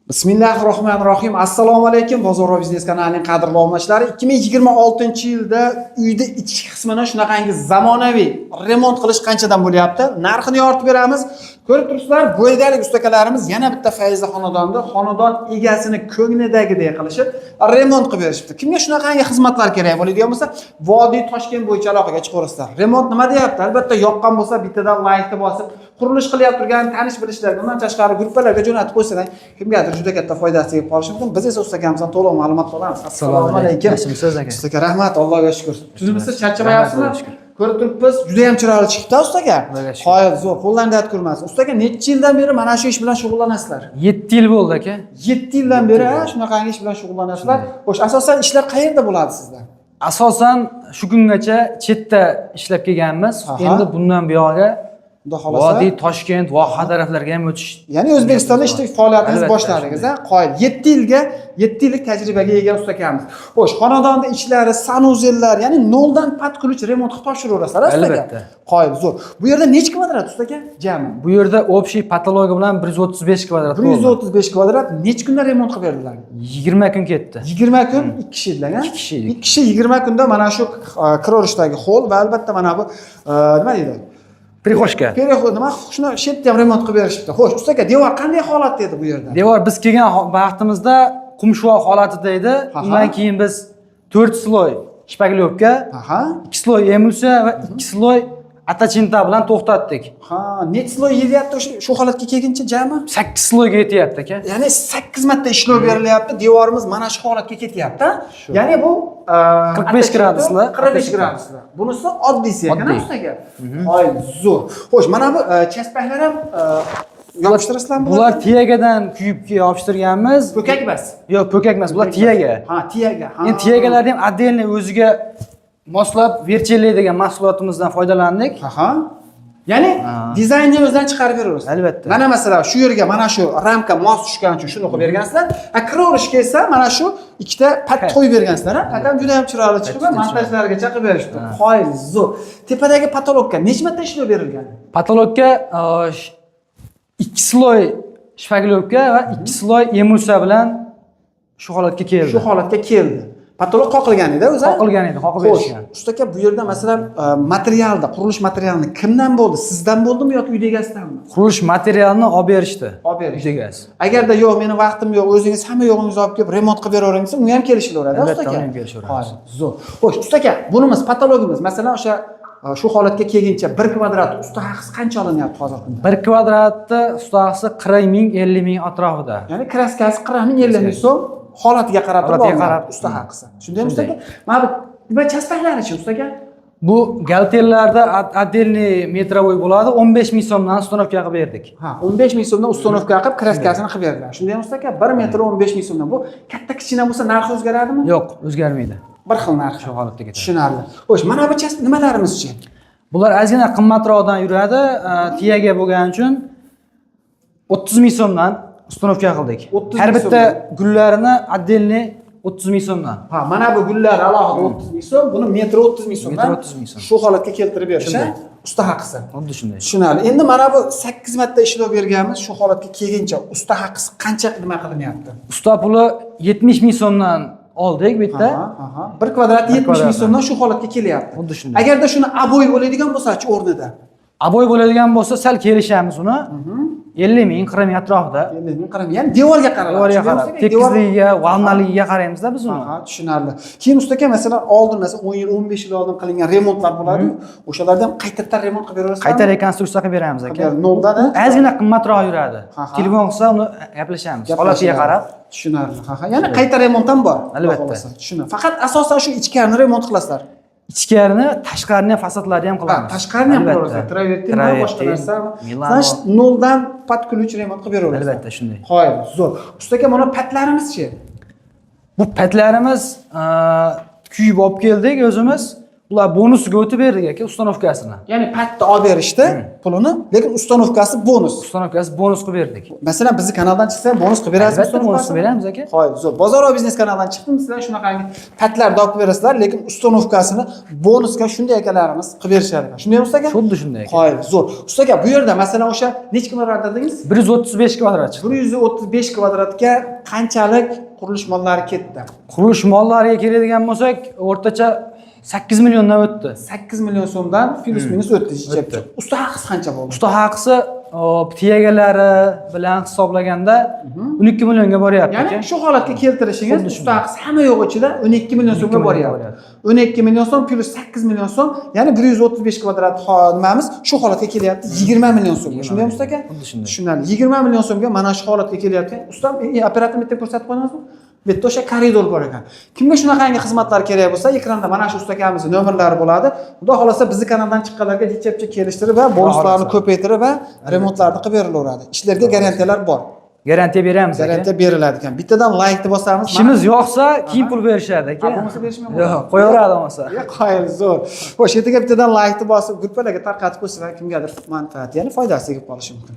Bismillahirrohmanirrohim. Assalomu alaykum, Bozor va biznes kanalining qadrli obunachilari. 2026-yilda uyda ichki qismini shunaqangi zamonaviy remont qilish qanchadan bo'lyapti? Narxini yoritib beramiz. Ko'rib turibsizlar, bo'ydalik ustakalarimiz yana bitta fayzli xonadonda xonadon egasini ko'nglidagidek qilishib remont qilib berishibdi. Kimga shunaqangi xizmatlar kerak bo'ladigan bo'lsa, Vodiy Toshkent bo'yicha aloqaga chiqaverasizlar. Remont nima deyapti? Albatta yoqqan bo'lsa, bittadan laykni bosib, qurilish qilyapti turgan tanish bilishlarga, undan tashqari gruppalarga jo'natib qo'ysalar, kimgadir juda katta foydasi tegib qolishi mumkin. Biz esa ustakamizdan to'liq ma'lumot olamiz. Assalomu alaykum. Yaxshimisiz, aka? Usta aka, rahmat, Allohga shukur. Tuzimsiz, charchamayapsizmi? Rahmat, Allohga shukur. Ko'rib turibmiz, juda ham chiroyli chiqibdi, usta aka. Allohga shukur. Qoyil, zo'r, qo'ldan dard ko'rmasin. Usta aka, necha yildan beri mana shu ish bilan shug'ullanasizlar? 7 yil bo'ldi, aka. 7 yildan beri ha, shunaqangi ish bilan shug'ullanasizlar. Xo'sh, asosan ishlar qayerda bo'ladi sizda? Asosan shu kungacha chetda ishlab kelganmiz. Endi bundan buyog'iga Xudo xohlasa. Vodiy, Toshkent, Voha taraflarga ham o'tish. Ya'ni O'zbekistonda ishlik faoliyatingizni Albatta, boshladingiz, ha? Qoyil. 7 yilga, 7 yillik tajribaga ega usta akamiz. Xo'sh, xonadonda ichlari, санузел lar, ya'ni noldan под ключ remont qilib topshiraverasizlar, usta aka? Albatta. Qoyil, zo'r. Bu yerda necha kvadrat, usta aka? Jami. Bu yerda общий потолок i bilan 135 kvadrat bo'ldi. 135 kvadrat necha kunda remont qilib berdilar? 20 kun ketdi. 20 kun, 2 kishi edilar, ha? Ikki kishi edik. 2 kishi 20 kunda mana shu kirorishdagi hol va albatta mana bu nima deydi? Прихожка. Переход nima, shuni shu yerda ham remont qilib berishibdi. Xo'sh, usta aka, devor qanday holatda edi bu yerda? Devor biz kelgan vaqtimizda qumshuvoq holatida edi. Undan keyin biz 4 слой шпаклёвка, 2 слой emulsiya va 2 слой аточинта bilan to'xtatdik. Ha, necha слой yeyapti o'sha shu holatga kelguncha jami? 8 слой ga yetyapti, aka. Ya'ni 8 marta ishlov berilyapti, devorimiz mana shu holatga ketyapti. Ya'ni bu 45 gradusli. 45 gradusli. Bunisi oddiysi ekan, Oddiy. usta aka. Hoy, zo'r. Xo'sh, mana bu chaspaklar ham yopishtirasizlarmi? Bular tiyagadan kuyib yopishtirganmiz. Po'kak emas. Yo'q, po'kak emas, bular tiyaga. Ha, tiyaga. Ha. Endi tiyagalarni ham отдельный o'ziga moslab Verchelli degan mahsulotimizdan foydalandik. Aha. Ya'ni dizaynni o'zidan chiqarib beraverasiz. Albatta. Mana masalan shu yerga mana shu ramka mos tushgani uchun shuni qo'yib bergansizlar. A kiraverishga esa mana shu ikkita pat qo'yib bergansizlar, ha? Pat ham juda ham chiroyli chiqib, juda montajlargacha qilib berishdi. Qoyil, zo'r. Tepadagi потолок ka necha marta ishlov berilgan? Потолок ka 2 слой шпаклёвка va 2 слой emulsiya bilan shu holatga keldi. Shu holatga keldi. Потолок qoqilgan edi o'zi? Qoqilgan edi, qoqib Xo'sh, berishgan. usta aka, bu yerda masalan materialda, qurilish materialini kimdan bo'ldi? Sizdan bo'ldimi yoki uyda egasidanmi? Qurilish materialini olib berishdi. Olib berishdi. Uyda egasi. Agarda yo'q, meni vaqtim yo'q, o'zingiz hamma yo'g'ingizni olib kelib remont qilib beravering desa, unga ham kelishilaveradi, Albatta, usta aka? Unga ham kelishaveramiz. Ho'p, zo'r. Xo'sh, usta aka, bunimiz потолок imiz, masalan, o'sha shu holatga kelguncha 1 kvadrat usta haqisi qancha olinyapti hozirgi kunda? 1 kvadratni ustasi 40 ming, 50 ming atrofida. Ya'ni краска si 40 ming, 50 ming so'm holatiga qarab turib Holatiga olinadi qarab. usta haqisi. Shundaymi, usta aka? Mana bu nima chaspaklarichi, usta aka? Bu galtellarda отдельный метровой bo'ladi. 15 ming so'mdan установка qilib berdik. Ha, 15 ming so'mdan установка qilib, краска sini qilib berdilar. Shundaymi, usta aka? 1 metr 15 ming so'mdan. Bu katta kichkina bo'lsa narxi o'zgaradimi? Yo'q, o'zgarmaydi. Bir xil narx. Shu holatda ketadi. Tushunarli. Xo'sh, mana bu chasp nimalarimizchi? Bular ozgina qimmatroqdan yuradi, tiyaga bo'lgani uchun 30 ming so'mdan установка qildik. 30 ming Har bitta so'mdan. Gullarini отдельный 30 ming so'mdan. Ha, mana bu gullar alohida 30 ming so'm, buni metri 30 ming so'mdan. Metri 30 ming so'm. Shu holatga keltirib berish, Shunday. ha? Usta haqisi. Xuddi shunday. Tushunarli. Endi mana bu 8 marta ishlov berganmiz, shu holatga kelguncha usta haqisi qancha nima qilinyapti? Usta puli 70 ming so'mdan oldik bu yerda. Aha. Bir kvadrat Bir 70 ming kvadrat. so'mdan shu holatga kelyapti. Xuddi shunday. Agarda shuni обои bo'ladigan bo'lsa-chi o'rnida? Обои bo'ladigan bo'lsa, sal kelishamiz uni. 50 ming, 40 ming atrofida. 50 ming, 40 ming. Ya'ni devorga qaraladi. Devorga qarab, Tushundingizmi? Devor- tekizligiga, волна ligiga qaraymizda biz uni. Aha, tushunarli. Keyin usta aka, masalan, oldin, masalan, 10 yil, 15 yil oldin qilingan remontlar bo'ladi-yu, o'shalarda ham qaytadan remont qilib beraverasizmi? Qayta rekonstruksiya qilib beramiz, aka. Noldan, ha? Ozgina qimmatroq yuradi. Telefon qilsa, uni gaplashamiz. Holatiga qarab. Tushunarli. Ha, ya'ni qayta remont ham bor. Xudo Albatta. xohlasa. Tushunarli. Faqat asosan shu ichkarini remont qilasizlar. Ichkarini, tashqarini ham, fasadlarni ham Ha, qilamiz. tashqarini ham Albatta. qilaverasizlar. Travertin, boshqa Travertin, narsa. Milano. Значит, noldan под ключ remont qilib beraverasizlar. Albatta, shunday. Qoyil, zo'r. Usta aka, mana patlarimizchi? Bu patlarimiz kuyib olib keldik o'zimiz. Bular bonusga o'tib berdik, aka, установка sini. Ya'ni patta olib berishdi pulini, lekin установка si bonus. Установка si bonus qilib berdik. Masalan, bizni kanaldan chiqsa, bonus qilib berasizmi? Albatta, bonus qilib beramiz, aka. Qoyil, zo'r. Bozorov biznes kanalidan chiqdim, sizlar shunaqangi patlarni olib berasizlar, lekin установка sini bonusga shunday akalarimiz qilib berishar ekan. Shundaymi, usta aka? Xuddi shunday, aka. Qoyil, zo'r. Usta aka, bu yerda masalan o'sha necha kvadrat dedingiz? 135 kvadrat chiqdi. 135 kvadratga qanchalik qurilish mollari ketdi? Qurilish mollariga keladigan bo'lsak, o'rtacha 8 milliondan o'tdi. 8 million so'mdan плюс минус o'tdi. O'tdi. Usta haqisi qancha bo'ldi? Usta haqisi, hop, тяга lari bilan hisoblaganda 12 millionga boryapti, Ya'ni aka. shu holatga keltirishingiz Xuddi usta shunday. haqisi hamma yo'q ichida 12 million so'mga 12 millionga boryapti. boryapti. 12 million so'm плюс 8 million so'm, ya'ni 135 kvadrat nimamiz shu holatga kelyapti 20 million so'mga. Shundaymi, usta aka? Xuddi shunday. Tushunarli. 20 million so'mga mana shu holatga kelyapti. Ustam, operator bitta ko'rsatib qo'yamizmi? Bu yerda o'sha koridor bor ekan. Kimga shunaqangi xizmatlar kerak bo'lsa, ekranda mana shu usta akamizni nomerlari bo'ladi. Xudo xohlasa, bizni kanaldan chiqqanlarga necha kelishtirib va bonuslarni Xohlasa. ko'paytirib va remontlarni qilib berilaveradi. Ishlarga garantiyalar bor. Garantiya beramiz, aka. Garantiya beriladi ekan. Bittadan laykni bosamiz. Ishimiz yoqsa, keyin pul berishadi, aka. Ha, bo'lmasa berishmay qo'yadi. Yo'q, qo'yaveradi bo'lmasa. Ya, qoyil, zo'r. Xo'sh, ertaga bittadan laykni bosib, gruppalarga tarqatib qo'ysa, kimgadir manfaat, ya'ni foydasi tegib qolishi mumkin.